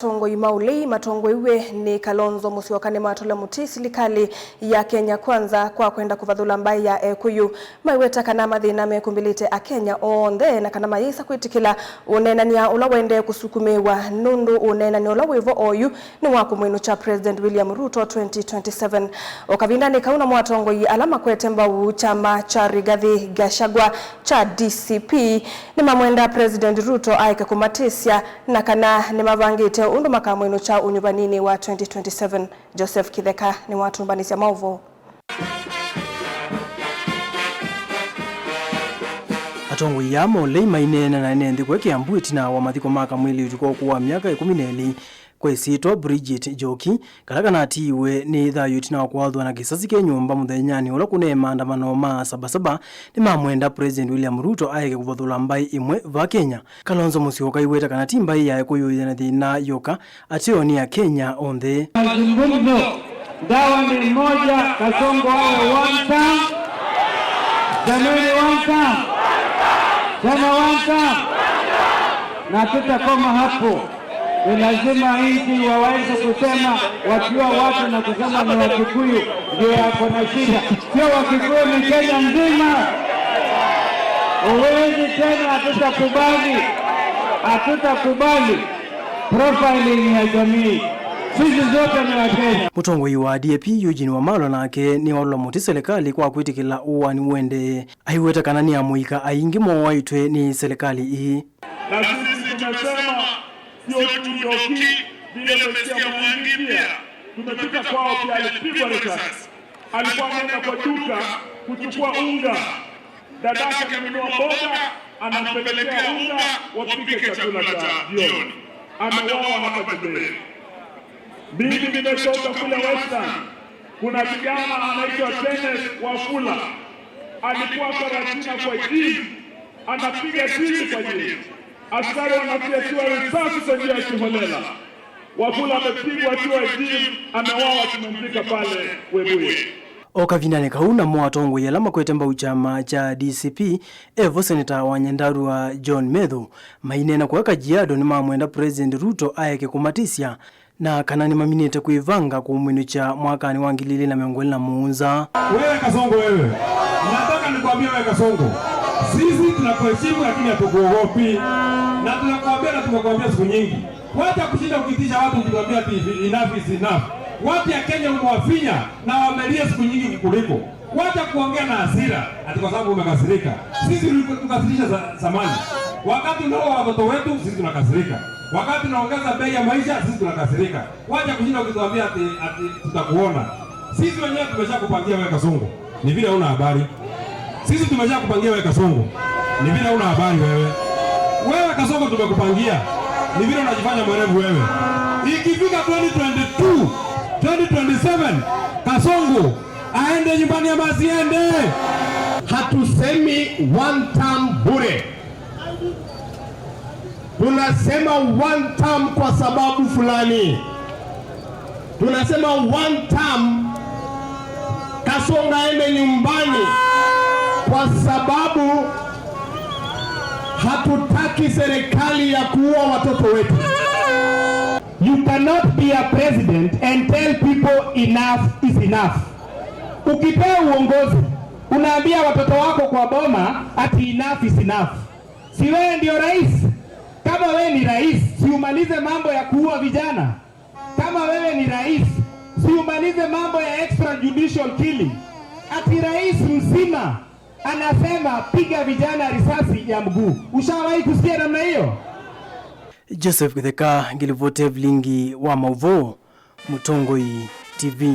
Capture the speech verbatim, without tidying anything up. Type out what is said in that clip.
Atongoi ma ũlei matongoew'e nĩ Kalonzo Musyoka nĩmatũla mũtĩ silikalĩ ya Kenya Kwanza kwa kwenda kũvathũla mbaĩ ya Ekũyũ. Maiweta kana mathĩna mekũmbĩlĩte Akenya onthe na kana mayĩsa kwĩtĩkĩla ũneenany'a ũla waendee kũsukumĩĩwa, nũndũ ũneenany'a ũla wĩvo oyu nĩ wa kũmwĩnũkya President William Ruto twenty twenty-seven. O kavindanĩ kau namo atongoi ala makwete mbau kyama kya Rigathi Gachagua kya D C P nĩmamwenda President Ruto aeke kũmatĩsya na kana nĩmavangĩte ũndũ makamwĩnũkya ũnyuvaninĩ wa twenty twenty-seven. Joseph Kitheka nĩwatũmbanĩsya maũvoo. Atongoi aa ma ũlei maineena na ene nthĩ kũya Kiambu ĩtina wa mathiko ma kamwĩlĩ ũtukũ wa ũkũũ wa myaka ĩkũmi na ĩlĩ kwa ĩsyĩtwa Bridget Njoki, kala kanatiiwe nĩ thayũ ĩtina wa kũathwa na kĩsasi kĩ nyũmba mũthenyanĩ ũla kũnee maandamano ma Sabasaba, nĩmamwenda President William Ruto aeke kũvathũla mbaĩ imwe va Kenya. Kalonzo Musyoka aiweta kana ti mbaĩ ya Ekũyũ yĩ na thĩna yoka, ateo nĩ Akenya onthe. Mazungumzo, dawa ni moja, Kasongo awe one term, Jameni one term, tena one term, na tutakoma hapo. Ni lazima nchi waweze kusema wakiwa watu na kusema ni Wakikuyu ndio wako na shida, sio Wakikuyu, ni Kenya nzima. Huwezi tena, hatutakubali, hatutakubali profiling ya jamii. Sisi zote ni Wakenya. Mũtongoi wa D A P Eugene Wamalwa nake nĩwalũla mũtĩ silikalĩ kwa kwĩtĩkĩla ũaani ũendee. Aiweta kana nĩ amũika aingĩ moaĩtwe nĩ silikalĩ ĩĩ. Na sisi tumesema sio tu Njoki, vile umesikia Mwangi pia, tumepita kwao pia, alipigwa risasi. Alikuwa ameenda kwa duka kuchukua unga. Dadake amenunua mboga, anampelekea unga wapike chakula cha jioni. Ameuawa hapa Njubeni. Mimi nimetoka kule Western. Kuna kijana anaitwa Kenneth Wafula. Alikuwa Karatina kwa gym, anapiga tizi kwa gym. Askari wanafyatuliwa risasi kwa njia ya kiholela. Wafula amepigwa akiwa gym, ameuawa, tumemzika pale Webuye. O kavindanĩ kau, namo atongoi ala makwete mbau kyama kya D C P, evo Seneta wa Nyandarua John Methu, maineena kũya Kajiado nĩmamwenda President Ruto aeke kũmatĩsya na kana nĩmaminĩte kwĩvanga kũmwĩnũkya mwakanĩ wa ngili ilĩ na mĩongo ĩlĩ na mũonza. Wewe Kasongo wewe, nataka nikwambie wewe Kasongo, sisi tunakuheshimu lakini hatukuogopi, na tunakuambia na tumekuambia siku nyingi. Wacha kushinda ukitisha watu ukituambia ati enough is enough. Watu ya Kenya umewafinya na wamelia siku nyingi kukuliko. Wacha kuongea na hasira ati kwa sababu umekasirika. Sisi tulikukasirisha za-, zamani. Wakati unaua watoto wetu, sisi tunakasirika. Wakati unaongeza bei ya maisha, sisi tunakasirika. Wacha kushinda ukituambia ati, ati tutakuona. Sisi wenyewe tumeshakupangia wewe Kasongo. Ni vile huna habari. Sisi tumeshakupangia wewe Kasongo. Ni vile huna habari wewe. Wewe Kasongo tumekupangia. Ni vile unajifanya mwerevu wewe. Ikifika twenty twenty-two, twenty twenty-seven, Kasongo aende nyumbani ama asiende? Hatusemi one term bure. Tunasema one term kwa sababu fulani. Tunasema one term, Kasongo aende nyumbani kwa sababu hatutaki serikali ya kuua watoto wetu. You cannot be a president and tell people enough is enough. Ukipea uongozi, unaambia watoto wako kwa boma ati enough is enough. Si wewe ndio rais? Kama wewe ni rais, si umalize mambo ya kuua vijana? Kama wewe ni rais, si umalize mambo ya extrajudicial killing? Ati rais mzima anasema piga vijana risasi ya mguu. Ushawahi kusikia namna hiyo? Joseph Kitheka, ngilivoti vilingi wa mauvoo, Mũtongoi T V.